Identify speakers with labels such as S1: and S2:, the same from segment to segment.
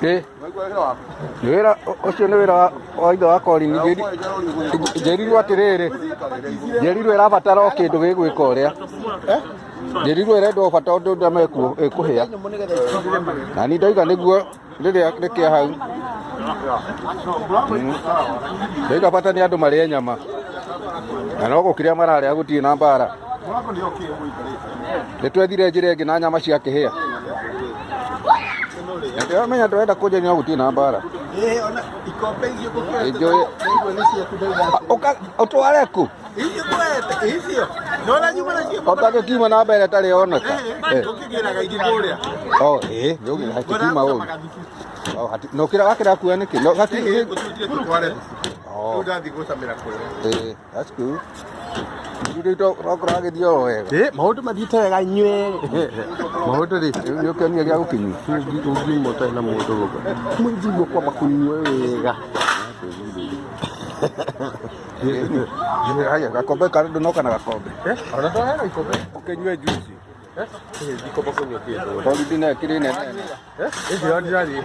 S1: Ĩ, nĩ wĩra ũcio nĩ wĩra wa ithe wa Colin. Njĩrirwo atĩrĩrĩ, njĩrirwo ĩrabatara o kĩndũ gĩgwĩka ũrĩa njĩrirwo ĩrenda o bata ũndũ ndama ĩkũhĩa, na niĩ ndauga nĩguo rĩrĩa rĩkĩa hau. Ndauga bata nĩ andũ marĩe nyama, na no gũkĩrĩa mararĩa, gũtirĩ na mbara. Nĩ twethire njĩra ĩngĩ na nyama ciakĩhĩa. Na ndĩramenya ndũrenda kũnjenia, no gũtirĩ na mbara.
S2: Ikombe icio ngũkĩoete.
S1: Njũĩ.
S2: Ndaigua nĩ ciaku ndauga.
S1: Ũtware kũ?
S2: Icio ngũete icio. Nona nyuma nacio.
S1: Ũtangĩkiuma na mbere ĩtarĩ oneka.
S2: Tũkĩgĩraga ingĩ kũrĩa.
S1: Oh, ĩ, nĩ hatikiuma ũru. Oh, no kĩra wakĩra kuoya nĩkĩ? No gati.
S2: Gũtutire tũtware.
S1: Oh.
S2: Rĩu ndathiĩ gũcamĩra kũrĩa.
S1: Ĩ, that's good. Rĩu tokora gĩthiĩ o wega.
S3: Ĩ, maũndũ mathiĩte wega inyuĩ maũndũ rĩ.
S1: Rĩu nĩ ũkĩonire gĩa gũkĩnyua.
S3: Ũngiuma ũtarĩ na mũndũ gũkũ mũnjigua kwamba kũnyua wega.
S1: Haya, gakombe karĩ ndũnoka na gakombe.
S3: Ona ndwarega ikombe.
S1: Ũkĩnyue juice.
S3: Ndikomba kũnyua kĩndũ.
S1: Holiday nayo ĩkĩrĩ nene.
S3: Ĩnjĩra ndirathiĩ.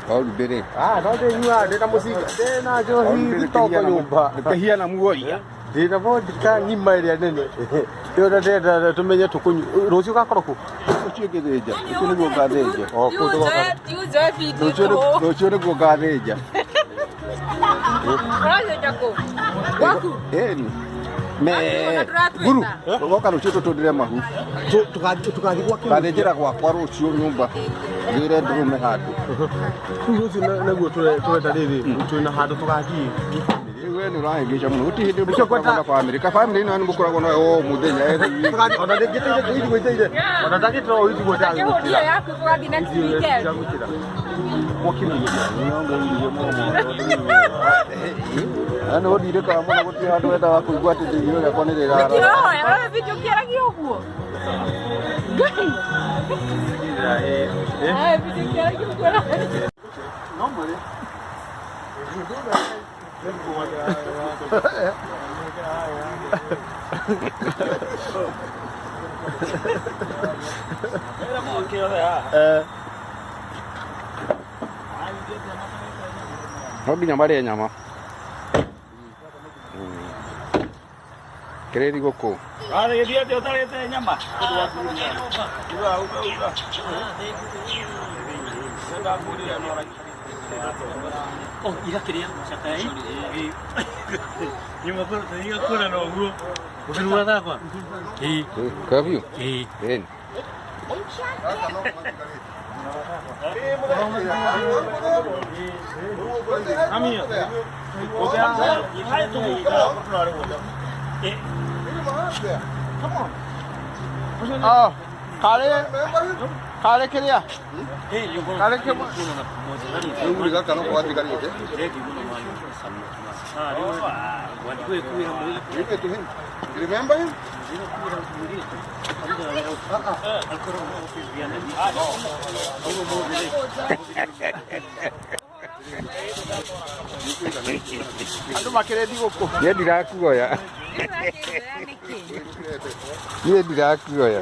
S1: Holiday rĩ.
S3: Ah, no ndĩnyuaga ndĩna mũcinga, ndĩna njohi thitoko nyũmba.
S1: Kĩhiana muoia.
S3: Ndĩna vodka ng'ima ĩrĩa nene. Ĩyo na ndĩrenda tũmenye tũkũnyua. Rũciũ ũgakorwo kũ?
S1: Rũciũ ngĩthĩnja. Rũciũ nĩguo ngathĩnja.
S3: O kũu tũgoka.
S4: Tuzoe video.
S1: Rũciũ nĩguo ngathĩnja.
S4: Ũrathĩnja kũ? Gwaku?
S1: Ĩni. Me. Guru. Tũgoka rũciũ tũtũndĩre mahu.
S3: Tũgathiĩ gwake.
S1: Ngathĩnjĩra gwakwa rũciũ nyũmba. Ngĩre ndũrũme handũ.
S3: Rĩu rũciũ naguo tũrenda rĩrĩ twĩna handũ tũgathiĩ.
S1: Rĩu we nĩ ũrahĩngĩca mũno. Gũtirĩ hĩndĩ mũkoragwo na bamĩrĩ. Ka bamĩrĩ ĩno nĩ mũkoragwo nayo o mũthenya every week.
S3: Tũgathiĩ ona ndĩngĩteire ndĩiguĩteire. Ona ndagĩtĩra o ithiguo
S4: Kĩhũnia yaku tũgathiĩ next weekend.
S1: Na nĩ ũndirĩkaga mũno, gũtirĩ handũ wendaga kũigua atĩ irio rĩakwa nĩ rĩrara.
S4: Kĩrohoya, ũrona video kĩaragia ũguo? Ngai. Ah, video kĩaragia ũguo.
S1: No nginya marĩe nyama. Kĩrĩ thigũkũ.
S5: Warĩithia atĩa ũtarĩte nyama? Uga, uga, uga. Oh, ira kĩrĩa cakaya nyuma kũra kũra na ũguo ũkĩruga thakwa. Ĩĩ.
S1: Curfew?
S5: Ĩĩ.
S1: Ĩni.
S2: Ah, kare kare kĩrĩa kare kĩmwe. Rĩu gaka no gwatigarĩte. Give it to him. You remember him? Andũ makĩrĩ thigũkũ.
S1: Niĩ ndirakuoya. Niĩ ndirakuoya.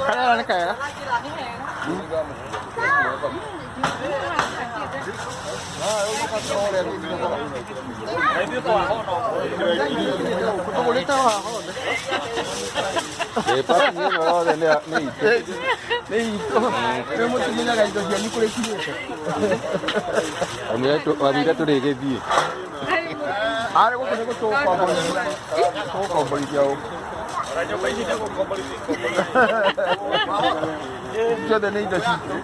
S2: Karĩa nĩ kega. Tũgũrĩte haha hothe.
S1: Ĩ, parking ĩno yothe nĩ itũ.
S2: Nĩ itũ. Rĩu mũtimenyaga indo cianyu kũrĩa ikinyĩte.
S1: Wamwĩra tũrĩgĩthiĩ.
S2: Arĩ gũkũ nĩ gũtũkomborithia. Tũgũkomborithia gũkũ. Ciothe nĩ indo citũ.